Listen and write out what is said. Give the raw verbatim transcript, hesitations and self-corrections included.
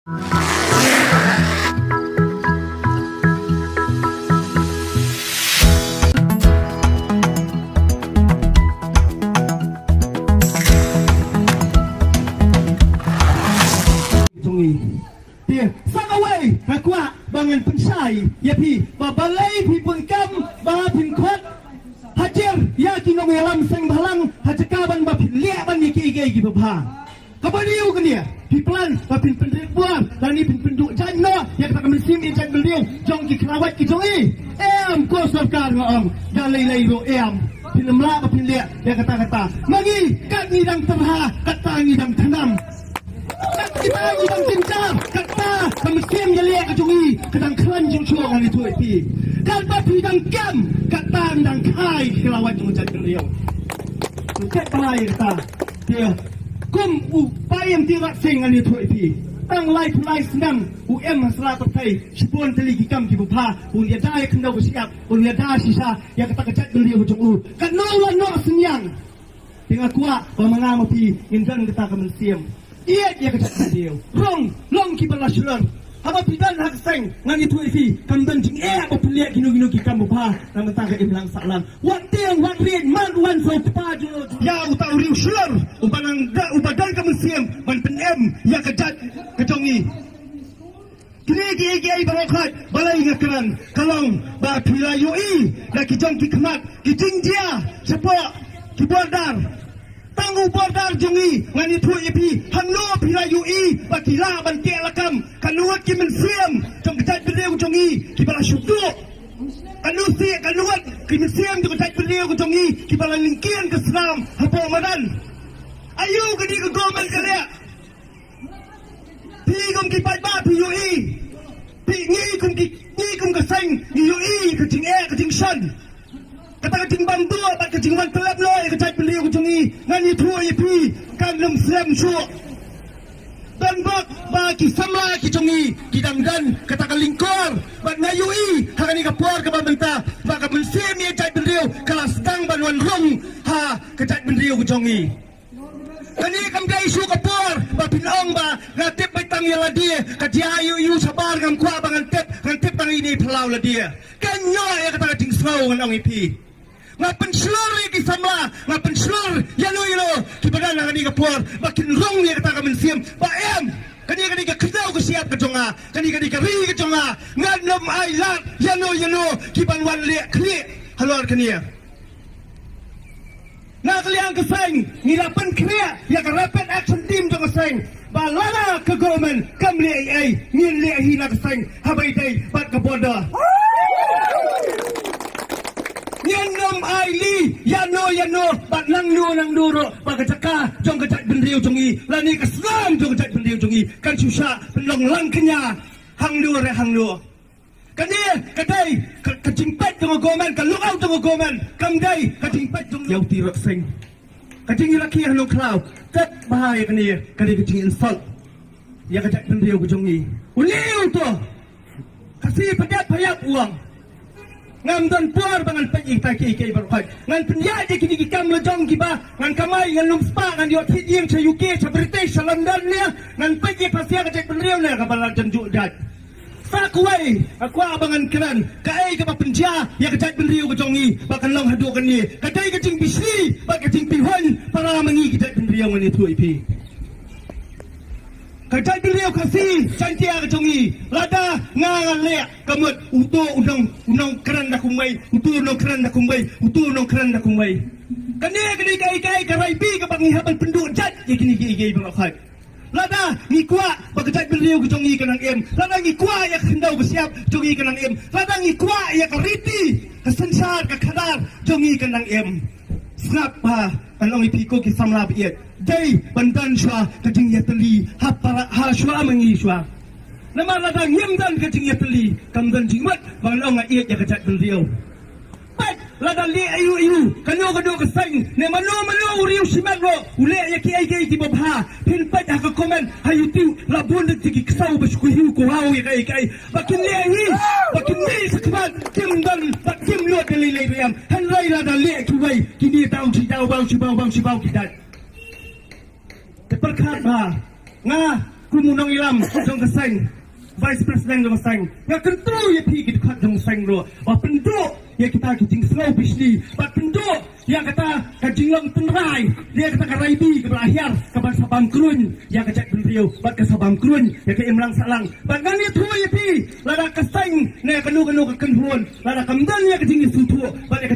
Jong ngi. Te sa kawei nga kwah ba ngan pynshai ïa phi ba balei phi pun kam ba phin khot hajar ïa ki nongïalam seng bhalang ha jaka ban ba phin leh ban ïa kiei kiei kiba bha. Kaba riewkyndiah phi plan ba phin pynrit bor lane phin pynduh jaiñ noh ïa kata ka mynsiem ïa jait bynriew jong ki khlawait ki jong i. Em ko sorkar nga ong da lei lei ruh em. Phin ym lah ba phin leh ïa kata kata. Ma ngi kat ngi dang tyrha kata ngi dang thnam. Kat kita ngi dang jynjar kata ka mynsiem ïaleh ka jong i ka dang khlaiñ jingshong ngan ïathuh ïa phi. Katba phi dang kem kata ngi dang khai ki khlawait jong jait bynriew. Kat ba ïa kata. Te kum u Paiem Tirot Sing ngan ïathuh ïa phi. Tang laiphew lai snem u em ha sla pyrthei shibun tylli ki kam kiba bha. Un ïada ïa khyndew ka shyiap, un ïada shisha ïa kata ka jait bynriew ka jong u. Katno la noh synñiang. Te nga kwah ba ma nga ma phi ngin don kata ka mynsiem ïeit ïa ka jait bynriew. Rong long kiba la shlur. Haba phi don ha ka seng ngan ïathuh ïa phi kam don jingeh ba phi leh kino kino ki kam ba bha na ka bynta ka imlang sahlang. Wat tieng wat riej man wan sa u kpa jong ïa uta u riew shlur uba nang da uba don ka mynsiem ban pynem ïa ka jait ka jong ngi. Kine kiei kiei baroh khoit balei nga kren ka long ba phi la ïohi da ki jong ki khmat ki jingjia shapoh ki border. Tang u border jong ngi ngan ïathuh ïa phi hangno phi la ïohi ba ki lah ban teh lakam. Katno ngut ki mynsiem jong ka jait bynriew jong ngi kiba la shu duh. Katno sih katno ngut ki mynsiem jong ka jait bynriew jong ngi kiba la lyngkien ka snam hapoh madan. Aïu kane ka government ka leh? Phi kum ki paidbah phi ïohi. Phi ngi kum ki ngi kum ka seng ngi ïohi ka jingeh ka jingshon. Kata ka jingbam duh bad ka jingwan tlep noh ïa ka jait bynriew ka jong ngi ngan ïathuh ïa phi kan ym slem shuh. Don bok ba ki samla ki jong ngi ki dang don kata ka lyngkor bad nga ïohi ha kane ka por kaba mynta ba ka mynsiem ïa jait bynriew ka la sdang ban wan rung ha ka jait bynriew ka jong ngi. Kane kam dei shu ka por ba phin ong ba nga tip beit tang ïa lade ka jia ïu ïu shabar ngam kwah ba ngan tip ngan tip tang ine phyllaw lade. Kan ïoh ïa kata ka jingsngew ngan ong ïa phi. Nga pynshlur ïa ki samla nga pynshlur ïa no ïa no kiba don ha kane ka por ba kin rung ïa kata ka mynsiem ba em kane kane ka khyndew ka shyiap ka jong nga kane kane ka ri ka jong nga ngan ym ai lad ïa no ïa no kiban wan leh khlieh halor kane. Na ka liang ka seng ngi la pynkhreh ïa ka rapid action team jong ka seng ba lada ka government kam leh ei ei ngin leh hi na ka seng haba ïadei bad ka border. Ngin ym ai li ïa no ïa no bad nangno nangno ruh ba ka jaka jong ka jaitbynriew jong ngi lane ka snam jong ka jaitbynriew jong ngi kan shu shah pynlong lang kñia hangno re hangno. Kane ka dei ka, ka jingpeit jong ka government, ka lookout jong ka government, kam dei ka jingpeit jong ïa u Tirot Sing. Ka jingïalehkai ha Nongkhlaw, tet bha ïa kane, ka dei ka jinginsult ïa ka jaitbynriew ka jong ngi. Une u to. Khasi pyndiat pynïap u ong. Ngam don por ba ngan peit ïa kita kiei kiei baroh khoit. Ngan pynïaid ïa kine ki kam la jong kiba ngan kamai, ngan lum spah, ngan ïoh thied ïing sha U K, sha British, sha London ne. Ngan peit ïa ka sia ka jaitbynriew ne kaba la jan juh jait. Sa kawei nga kwah ba ngan kren kaei kaba pynjia ïa ka jaitbynriew ka jong ngi ba kan long haduh kane. Ka dei ka jingbishni bad ka jingpynhun para ma ngi ka jaitbynriew ngan ïathuh ïa phi. Ka jaitbynriew Khasi Jaiñtia ka jong ngi lada nga nga leh ka mut uto u nong u nongkren da kumwei, uto u nongkren da kumwei, uto u nongkren da kumwei. Kane ka dei kaei kaei ka rai bi kaba ngi hap ban pynduh jait ïa kine kiei kiei baroh khoit. Lada ngi kwah ba ka jaitbynriew ka jong ngi ka nang im, lada ngi kwah ïa ka khyndew ka shyiap jong ngi ka nang im, lada ngi kwah ïa ka riti ka synshar ka khadar jong ngi ka nang im. Sngap bha, ngan ong ïa phi ko ki samla ba ïeit, dei ban don shuwa ka jingïatylli ha para ha shuwa ma ngi shuwa. Namar lada ngim don ka jingïatylli kam don jingmut ba ngan ong nga ïeit ïa ka jaitbynriew. Peit lada leh aïu aïu, kano kano ka seng ne mano mano u riew shimet ruh u leh ïa kiei kiei kiba bha. Phin peit ha ka comment ha YouTube la bun da ki ksaw ba shu kynhiu kynhaw ïa kaei kaei ba kin leh hi ba kin mih shakhmat, kim don ba kim lut da lei lei ruh em. Hynrei lada leh kiwei kine daw shi daw baw shi baw baw shi baw ki dait. Te pyrkhat bha nga Kum u nongïalam jong ka seng, Vice President jong ka seng, nga kyntu ïa phi ki dkhot jong ka seng ruh ba pynduh ïa kita ki jingsngew bishni bad pynduh ïa kata ka jinglong tynrai, ïa kata ka raibi kaba la hiar, kaban sa bam kruiñ ïa ka jaitbynriew bad ka sa bam kruiñ ïa ka imlang sahlang. Bad ngan ïathuh ïa phi, lada ka seng ne kano kano ka kynhun, lada kam don ïa ka jingïasngewthuh bad ïa